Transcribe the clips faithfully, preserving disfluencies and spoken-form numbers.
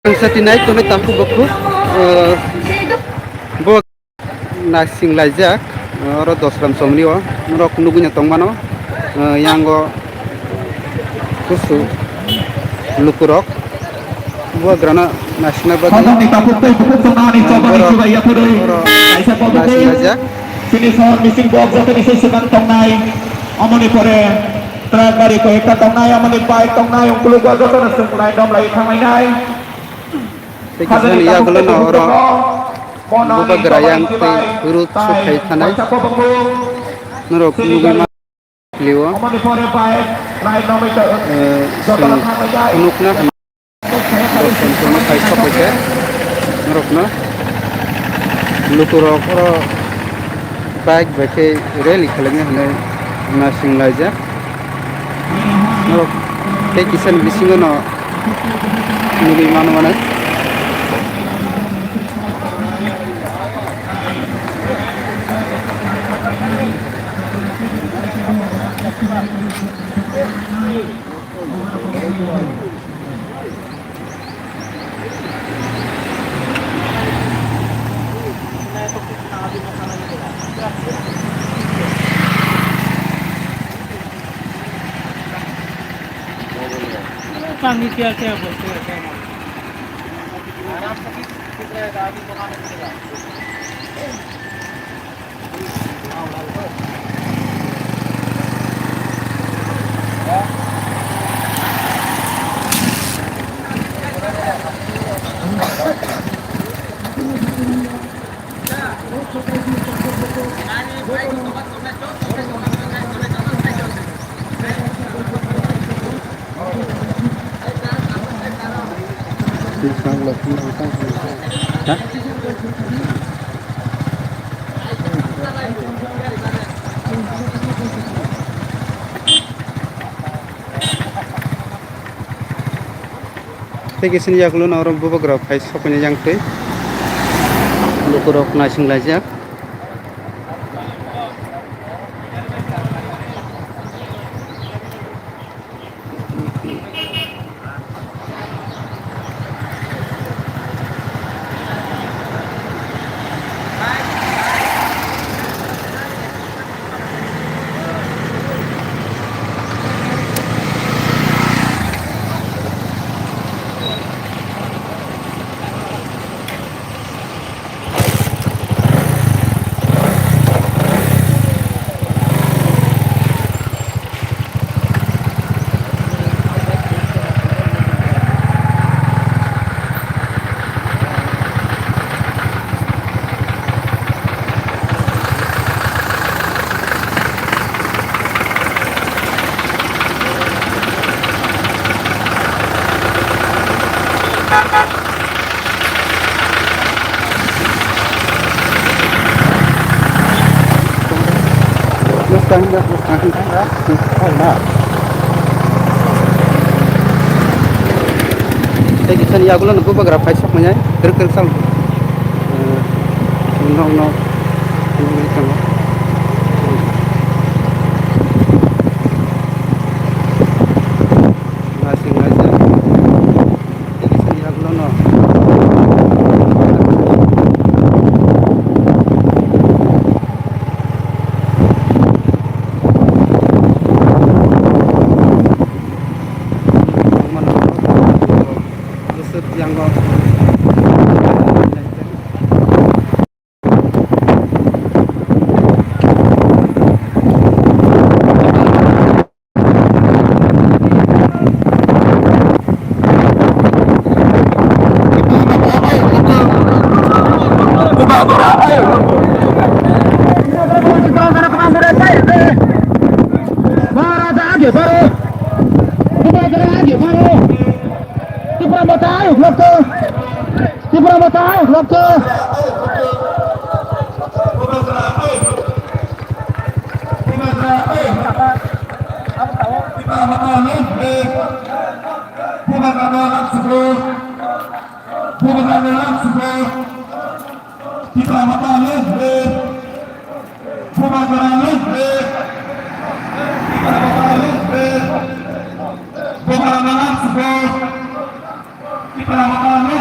Ang sa tinai tonwi takhuk bukhuk, eh, bo naising laijak, eh, oro Dosram chomri o norok nugwi no tongmano, eh, yango kusu lukurok bubagrano naisingna bagwi, Khoroknwi takhuk tei bukhuk tongmani eh, chobani borok chubai yaphurwi oro kaisa naising laijak. Chini sahor mising bok jotoni se swkang tongnai, omoni pore truck gari koi ekta tongnai, omoni bike tongnai, ungkuluk o jotono swng lai dom lai thanglainai. Tei kisa ni yagulo no oro bubagra yang tei rut sukhai thanai norok nugwi ma liwo. Eh, chwng nukna hwnwi bo songchomno khai sokphaikhe norokno lukurok oro bike bai khe rally khwlaina hwnwi naising laijak. Norok tei kisani bisingo no nugwi mano mano. Tei kisini yakulo no oro bubagrok phai sokphaini yang twi lukurok naising laijak. Tei kisani yagulo no bubagra phai sok manya, krik krik sal. Eh, no, no. Naising laijak. Tei kisani yagulo no. Tipra mata ayuk lokto. Tipra mata ayuk lokto. Tipra mata ayuk lokto. Tipra mata ayuk lokto. Bubagra lungkhe. Tipra Motha lungkhe. Bubagra lungkhe. Tipra Motha lungkhe.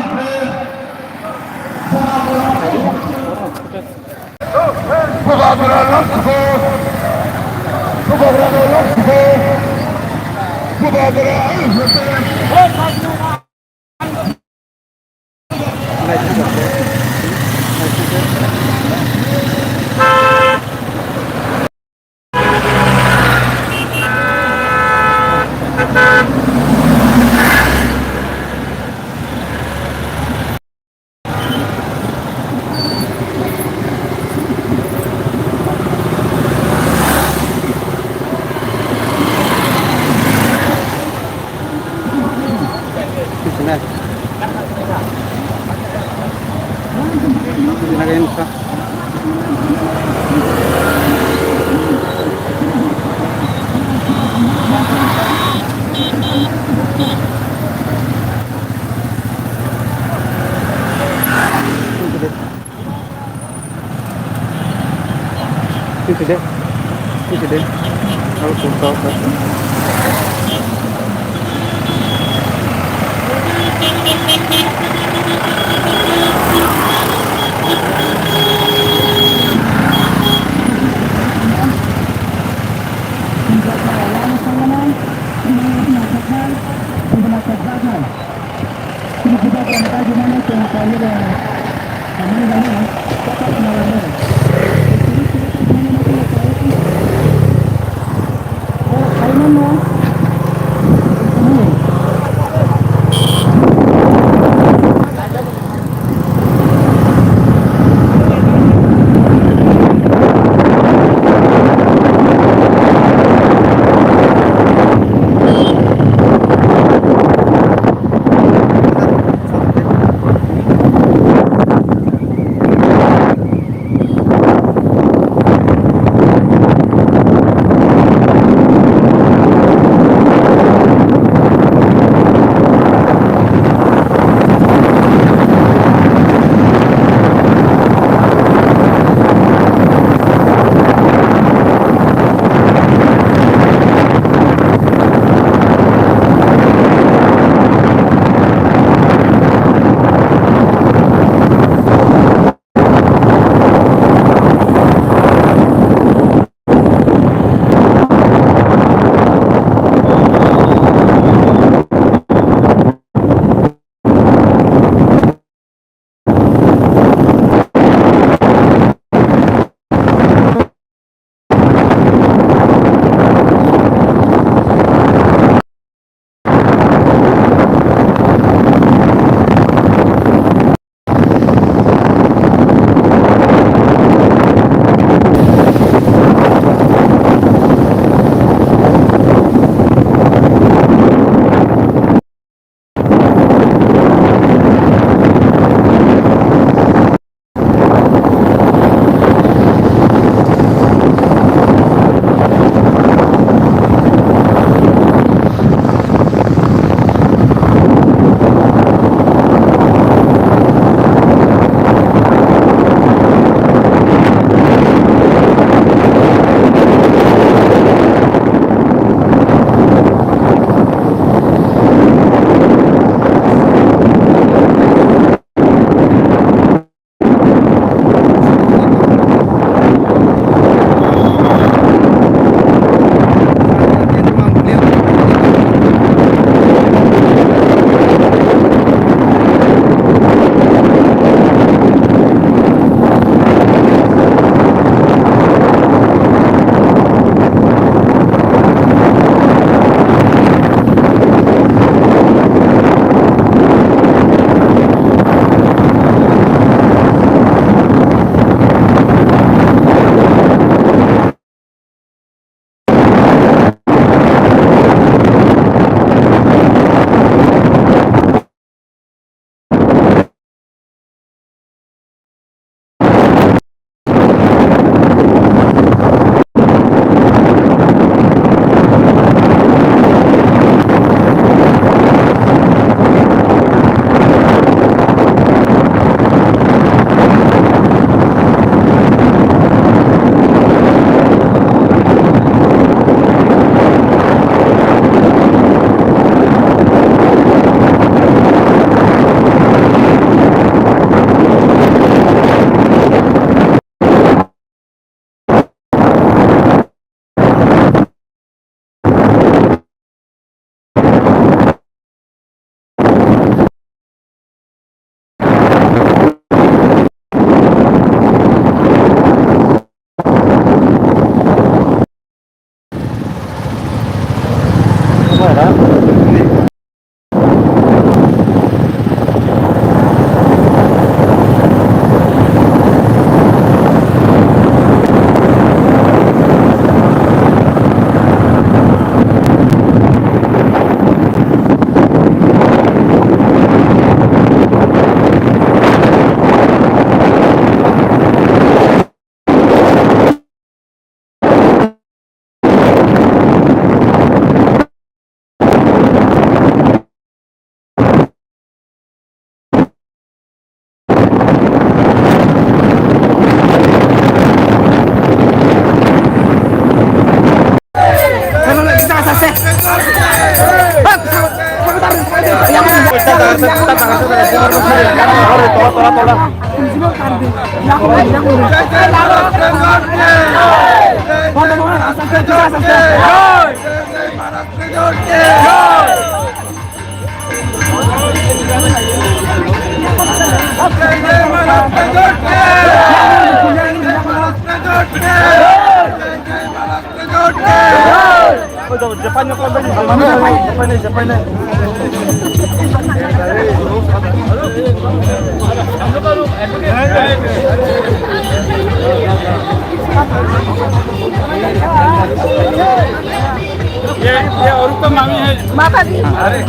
ये, ये और का मामी है। माता जी। अरे।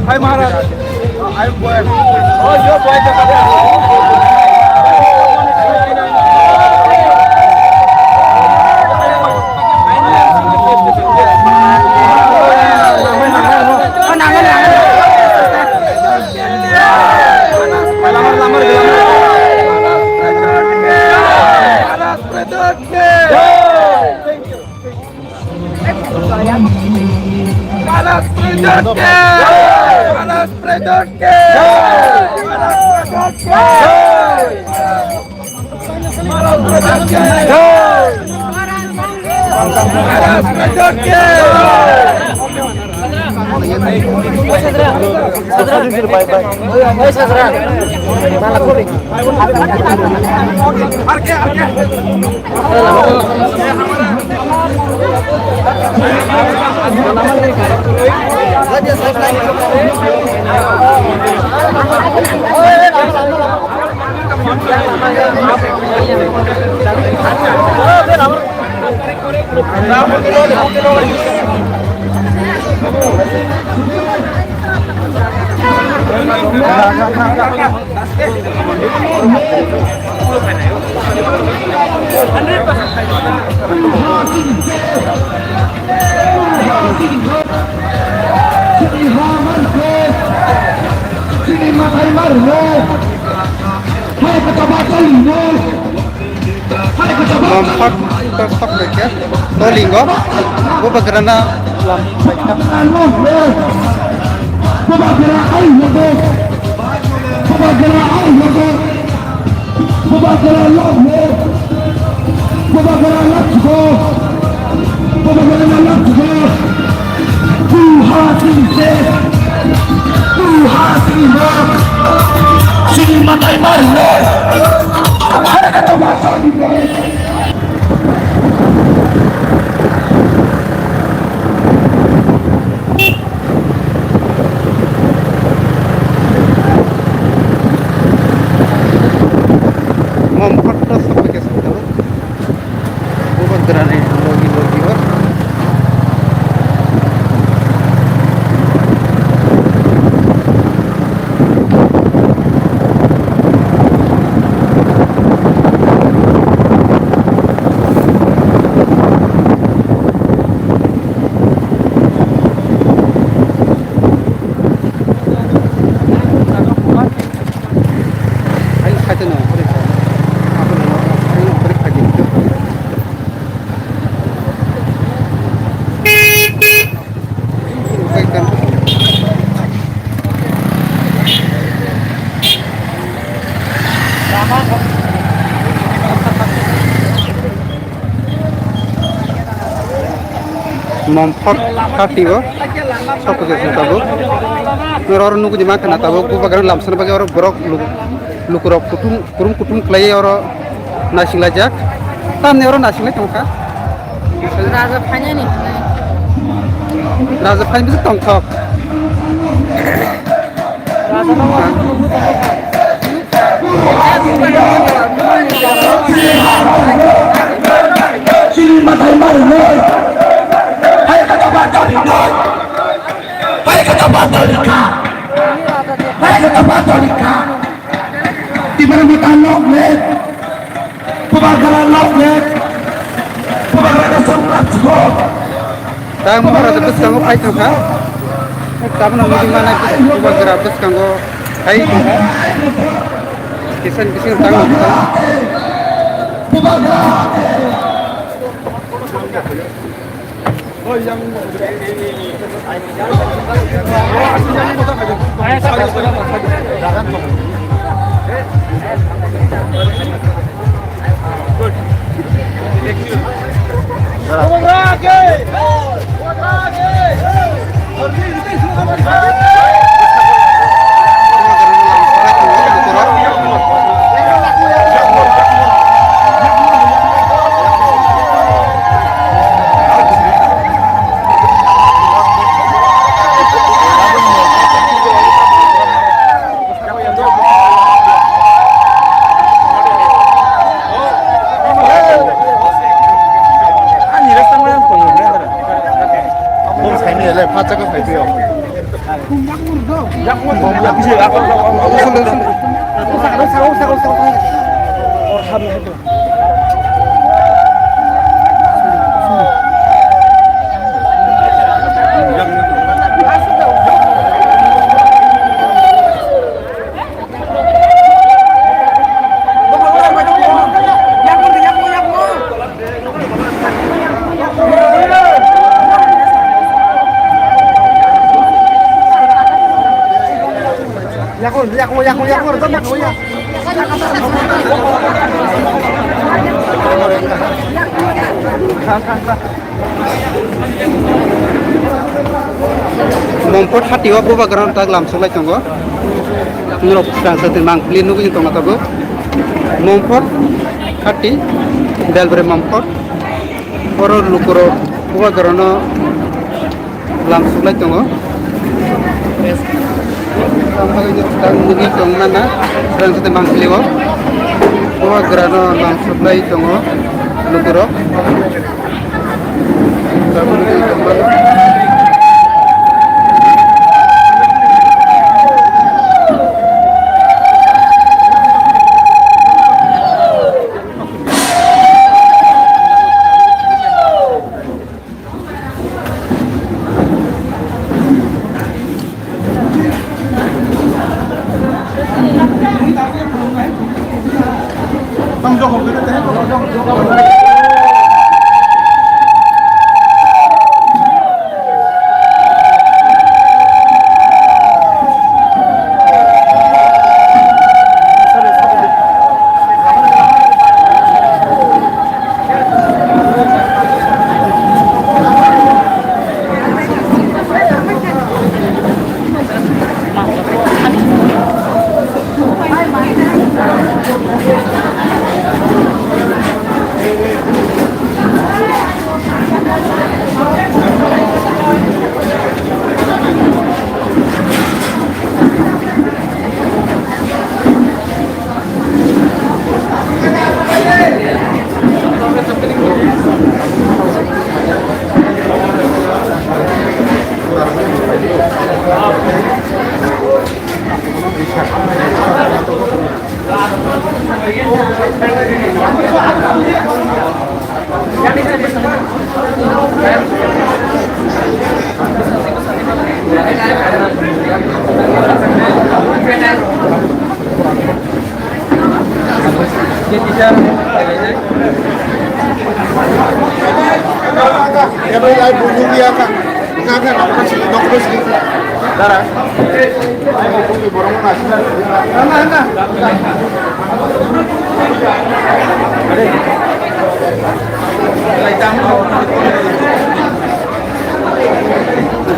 हाय महाराज। हाय बॉय। ओ, yo boy का Lomkhor to sok khe tolingo bubagrana lam paikha. Bubagra ai logo, bubagra ai logo, bubagra love me, bubagra let's go, bubagra let's go. Tuha sing se, tuha sing ma, sing ma tai mari lo. Hare ka to ma sa ni. Mom kotto sokoi khe sokjalo. Bubagrani logi logi o. Ani khaitano, ani khaitano, ani khaitano. Mom phot thirty o sokoi khe sung tabuk. Norok oro nugwi mankha na tabuk bubagrani lamsani bagwi oro borok lu-, lukurok kutung, kurum kutung khlaiwi oro naisinglaijak. Tamni oro naisinglai tongkha. Raja phainani. Raja phainani tongthok. Bubagra love me. Bubagra love me. Bubagra ka song ka chugo. Tang Maharaja bwskango phai tongkha. Tabukno nugwi manai Bubagra bwskango phai tongkha. Kisan kisan tang. Bubagra. Mongphot hati o bubagra tak lam suklai tongo. Norok tang sa twi mang pli nugwi tongma tabuk. Mongphot hati, Belbrai Mongphot. Oro lukurok bubagrano lam suklai tongo. Tang nugwi tongmana, rang sa twi mang pli o. Bubagrano lam suklai tongo lukurok. Dara.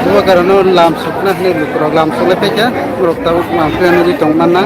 Bubagrano lam sukna hwnwi lukurok lam suklai paikha, borok tabuk lam khe nugwi tongmana.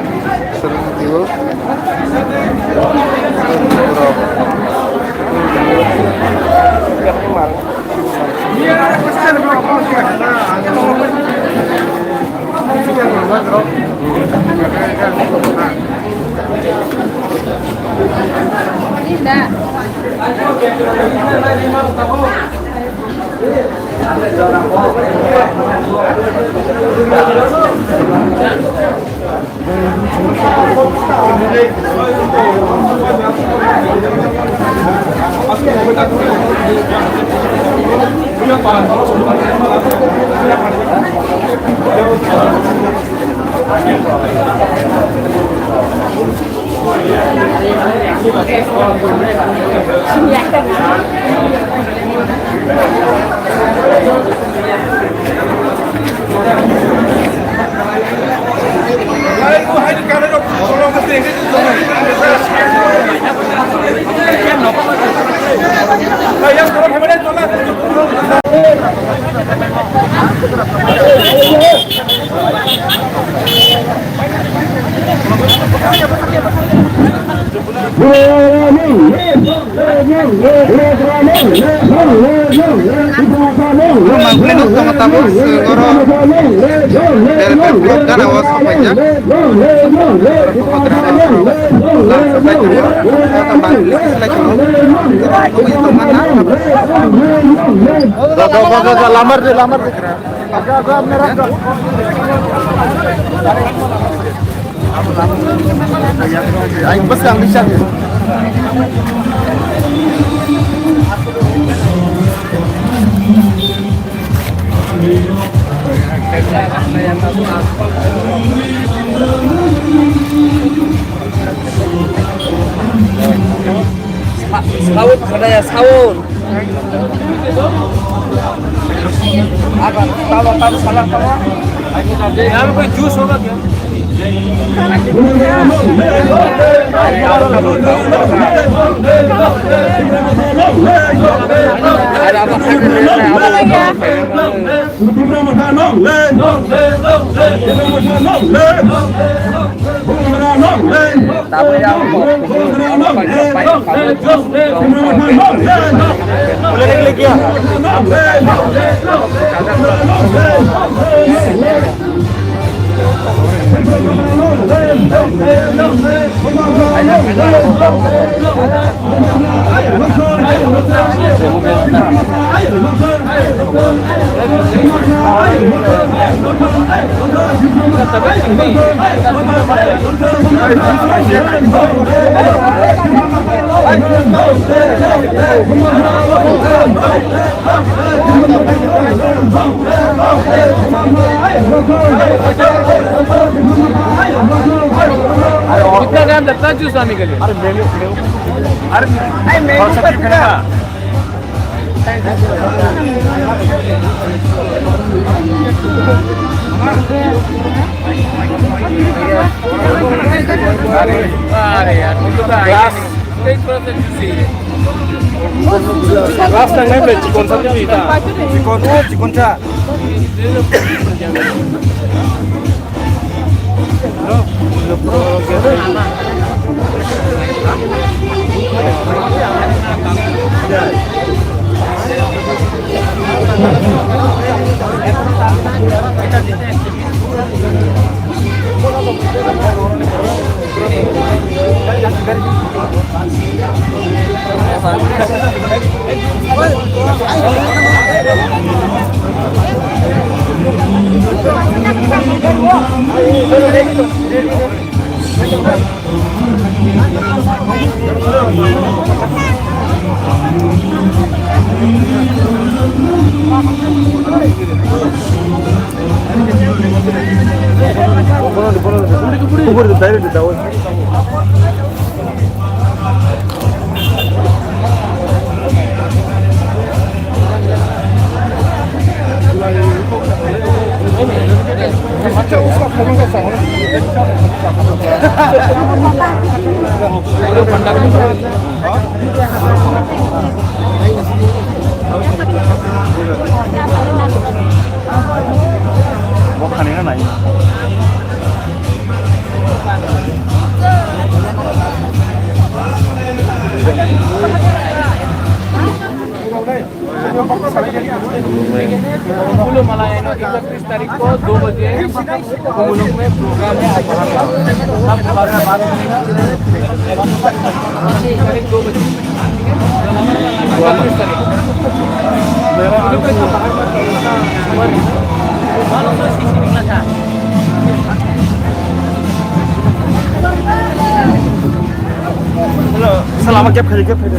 Mangpili nuk tongo tabuk, oro helmet rok gana o sapaijak. Lamar de, lamar de. Ay, basta ang bisa. Sa-, saut khanaya, saut. Apa? Tabo, tabo, salah, tabo. Yaar, koi juice hoga kya? Tipra Motha long live! Tipra Motha long live! Bubagra long live! Bubagra long live! Tipra Motha long live! कितना टाइम लगता है जूस लाने के लिए? अरे, मैंने, अरे, मैंने, अरे यार, तुम तो glass. Last time ngai ble chikon sa twi ta. Chikon, chikon cha. फूल माला है ना, इकतीस तारीख को दो बजे कुंभ लोक में प्रोग्राम है। सब बारह, बारह तारीख, तारीख दो बजे। इकतीस तारीख। Hello. Salam, kep khali, kep khali.